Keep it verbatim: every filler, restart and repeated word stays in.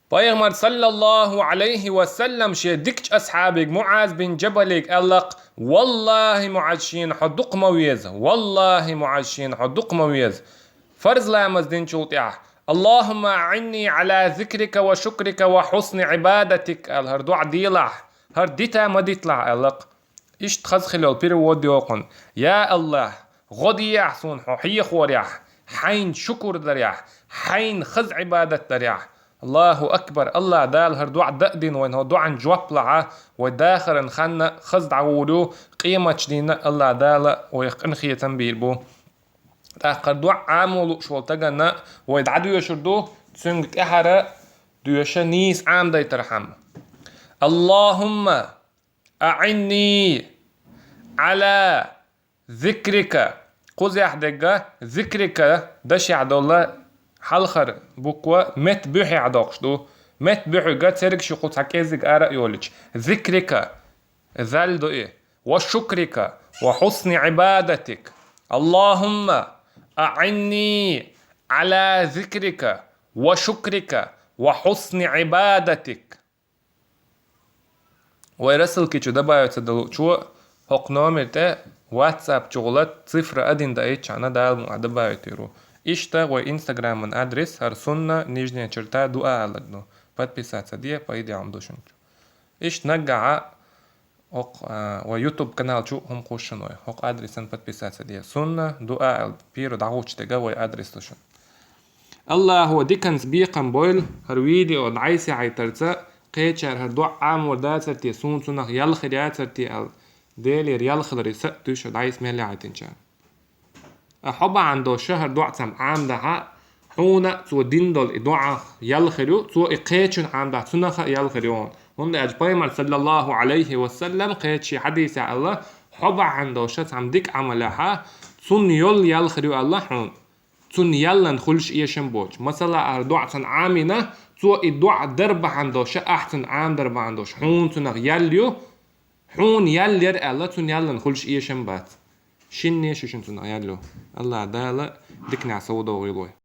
Пайхамар, саллаллаху алейхи ва саллам, шен дикача асхьабига МуӀаз бин Джабалига аьлла-кх: «Валлахи, МуӀаз, шена хьо дукха ма веза, валлахи, МуӀаз, шена хьо дукха ма веза». Фарз ламаз динчул тӀехьа: «Аллахумма аӀинни Ӏала зикрика ва шукрика ва хьусни Ӏибадатик», аьлла, хӀара доӀа делахь, хӀара дита ма диталахь, аьлла-кх. Иштта хаза хилла йолу перевод йоху хьуна: «Я АллахӀ, гӀо дехьа суна хьо хьехорехь, хьайна шукур дарехь, хьайна хаза Ӏибадат дарехь». Аллаху акбар! АллахӀ Дала хӀара доӀа дан а дина, вайна хӀара доӀан жоп лахь, вай дахаран хан а хаза дӀагӀур ю, къематчу дийнахь а АллахӀ Дала вайх къинхетам бийр бу. ТӀаккха хӀара доӀа Ӏамо лууш волу стагана вай дӀадоьшур ду, цуьнга тӀаьхьара доьша нийса Ӏамадайтархьама: «Аллахумма аӀинни Ӏала зикрика». Кхузахь дерг зикрика дашехь долу хьалхара буква меттан буьххьехь доккхуш ду. Меттан буьххьиг цергаш юкъахь цхьа кӀеззиг ара а йолуьйтуш. Зикрика, зал ду и. «Ва шукрика, ва хьусни Ӏибадатик». «Аллахумма аӀинни Ӏала зикрика, ва шукрика, ва хьусни Ӏибадатик». Вай рассылки чу добавить ца далучо, хӀокху номер тӀе WhatsApp чугӀула цифра один даийтчхьана, Дала мукъ лахь, добавить йийр ву. Иштта вай Instagram-ан адрес хӀара сунна нижняя черта дуа аьлларг ду. Подписаться де, пайда ю ду шуна. Иштта наггахь а хӀокху, а, вай YouTube канал чу хӀума кхуссуш ю вай. ХӀокху адресан подписаться де. Сунна дуа аьлла, первый дӀагӀучу дерг вай адрес ду шуна. АллахӀа диканца бекхам бойла хӀара видео дӀасаийцарца, кхечара хӀара доӀа Ӏамор дацара те, суна цунах ял хир яцара те аьлла, Делера ял хиларе са а туьйсуш дӀасаийца мел яхьийтинчарна. Ткъа хьо бахьана долуш хӀара доӀа цхьамма Ӏамадахь, хьуна а цо дина долу и доӀах ял хир ю, цо и кхечунна Ӏамадахь, цунах а ял хир ю хьуна. ХӀунда аьлча Пайхамар, саллаллаху алейхи ва саллам, кхечу шен хьадисехь аьлла: «Хьо бахьана долуш цхьамма дика Ӏамал яхь, цунна йолу ял хир ю», аьлла хьуна. Цунна яллан хуьлуш эшам боцуш. Масала, ахьа доӀа цхьамма Ӏамийна, цо и доӀа дар бахьана долуш, ахь цунна Ӏамадар бахьана долуш, хьуна цунах ял ю, хьуна ял яра аьлла, цунна яллан хуьлуш эшам бац. Шинне а шу шуна цунах ял ю. АллахӀа Дала диканехь совдохийла вай.